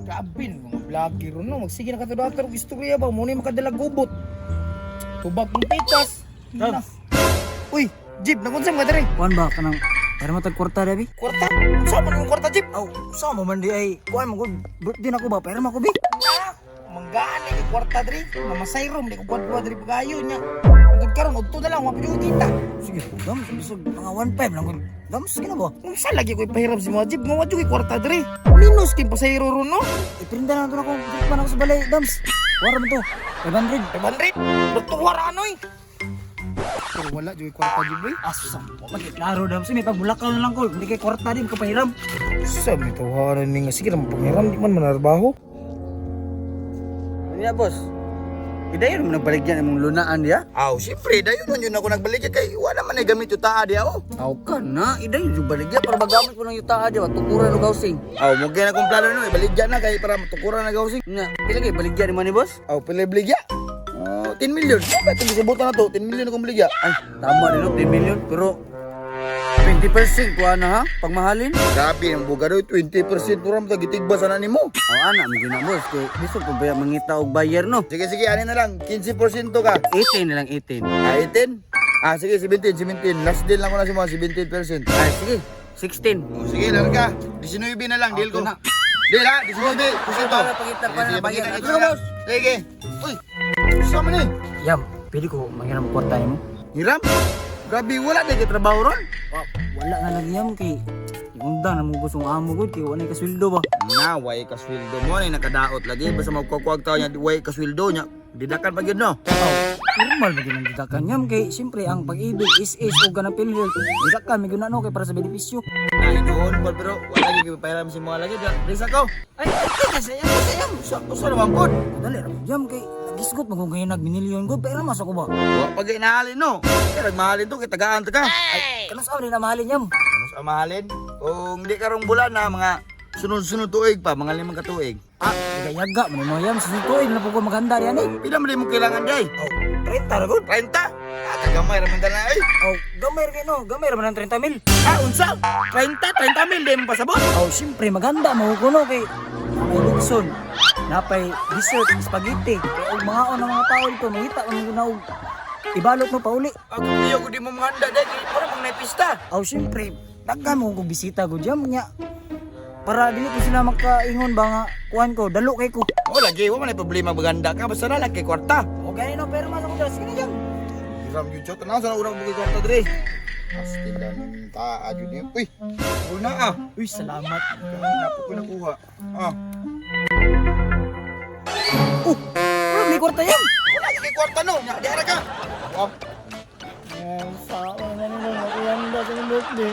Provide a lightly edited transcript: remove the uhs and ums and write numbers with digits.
Grabe mga vlogger no. Magsige na katudatan og istorya ba mo ni makadala gubot. Tubag ng pitas. Tabs. Uy, Jeep, nagunsa mo ka diri? Kuan ba kanang para matag kwarta dabi? Kwarta? Unsa man ang kwarta, Jeep? Aw, sa mo man di ay kuan mo gud birthday na ko ba pero ko bi. Na, manggaan ni kwarta diri. Mamasay rom di ko kuwan diri pagayo nya. Pagod karon udto na lang wa pa jud kita. Sige, dam bisag mga 15 lang gud. Dam sige na ba? Unsa lagi ko ipahiram si mga Jeep nga wa jud kay kwarta diri. Minus kay pasayro ron no. Iprinda na to nako, pa na ako sa balay, dams. Wara man to. 500. 500. Dugtong wara anoy. Pero wala jud kay kwarta Jeep eh. Asa mo magklaro dams, may pagbulakaw na lang ko. Hindi kay kwarta din ko pahiram. Sa may tawaran ni nga sige na mapanghiram di man manarbaho. Ano boss? Idayon mo nagbaligyan imong lunaan diya? Aw, siyempre, dayon man yun ako nagbaligya kay wala man ay gamit yung taa diya, oh. Aw ka na, idayon yung baligya para magamit ko ng yutaa diya, tukuran og housing. Aw, mo na akong plano no, ibaligya na kay para matukuran na housing. Nga, pila kay baligya ni mo ni boss? Aw, pila baligya? Oh, 10 million. Bakit itong gisubutan na to? 10 million akong baligya. Ay, tama din no, 10 million pero 20% kuha na ha, pagmahalin. Grabe, ang buga doy, 20% pura mo gitigba sa nani mo. Aw ana mo gina boss kay bisog pa ba mangita og buyer no? Sige, sige, ano na lang, 15% ka. 18 na lang 18. Ah, 18? Ah, sige, 17, 17. Last deal lang ko na si mga 17%. Ay sige, 16. Oh, sige, larga. 19 na lang, deal ko. Okay na. Deal ha, 19. Kusito. Para pakita para Sige, na buyer. pakita, Ano kita. boss? Sige. Uy, sama ni. Yam, pwede ko manghiram og kwarta nimo. Hiram? Grabe, wala na kay trabaho ron. Wa, wala na lagi yam kay undang na mo gustong amo gud kay wala kasweldo ba. Na, way kasweldo mo ni nakadaot lagi basta magkukuwag tao niya, way kasweldo niya. Didakan pa gyud no. Aw, normal ba gyud ang didakan yam kay siyempre ang pag-ibig is og ganang PhilHealth. Didakan may gyud na no kay para sa benepisyo. Na hinuon pa pero wala gyud pahiram si mga lagi. Risa ko. Ay, ay, kasi yam, kasi yam. Usa usa naman pod. Dali ra yam kay nagisgot mo kung ngayon nagminilyon gud pero mas ako ba. Wa pa gyud nahalin no. Kay nagmahalin to kay tagaan ta ka. Ay, kanus sa na mahalin yam. Ano sa mahalin? Kung di karong bulan na mga sunod-sunod tuig pa, mga 5 ka tuig. Ah, yaga man mo yam sa tuig na po ko maghanda riyan eh. Pila man di mo kailangan day? Aw, 30 ra gud. 30? Ah, kagamay ra man na ay. Aw, gamay ra kay no, gamay ra man ang 30 mil. Ah, unsa? 30, 30 mil di mo pasabot. Aw, siyempre maganda mo ko no kay napay lukson, napay dessert, spaghetti. Kay og mga on ang mga tao dito mangita man gud na og ibalot mo pauli. Ako kuya ko di mo manganda day kay para mang naipista. Aw, siyempre daghan mo kog bisita gud yam nya. Para dili ko sila makaingon ba nga kuan ko, dalo kay ko. Oh, lagi wa man ay problema maganda ka basta na lang kay kwarta. O gani no, pero mas ako dala sige na yam. Hiram yun siya. Tanaw sa unang bukid kwarta dre. Astila ng taa jud niyo. Uy, una ah. Uy, salamat. Kanina po ko nakuha. Ah, Oh, wala may kwarta yam. wala yung kay kwarta no. Nya, di ara ka. Ah, Sa naman nila, sa birthday.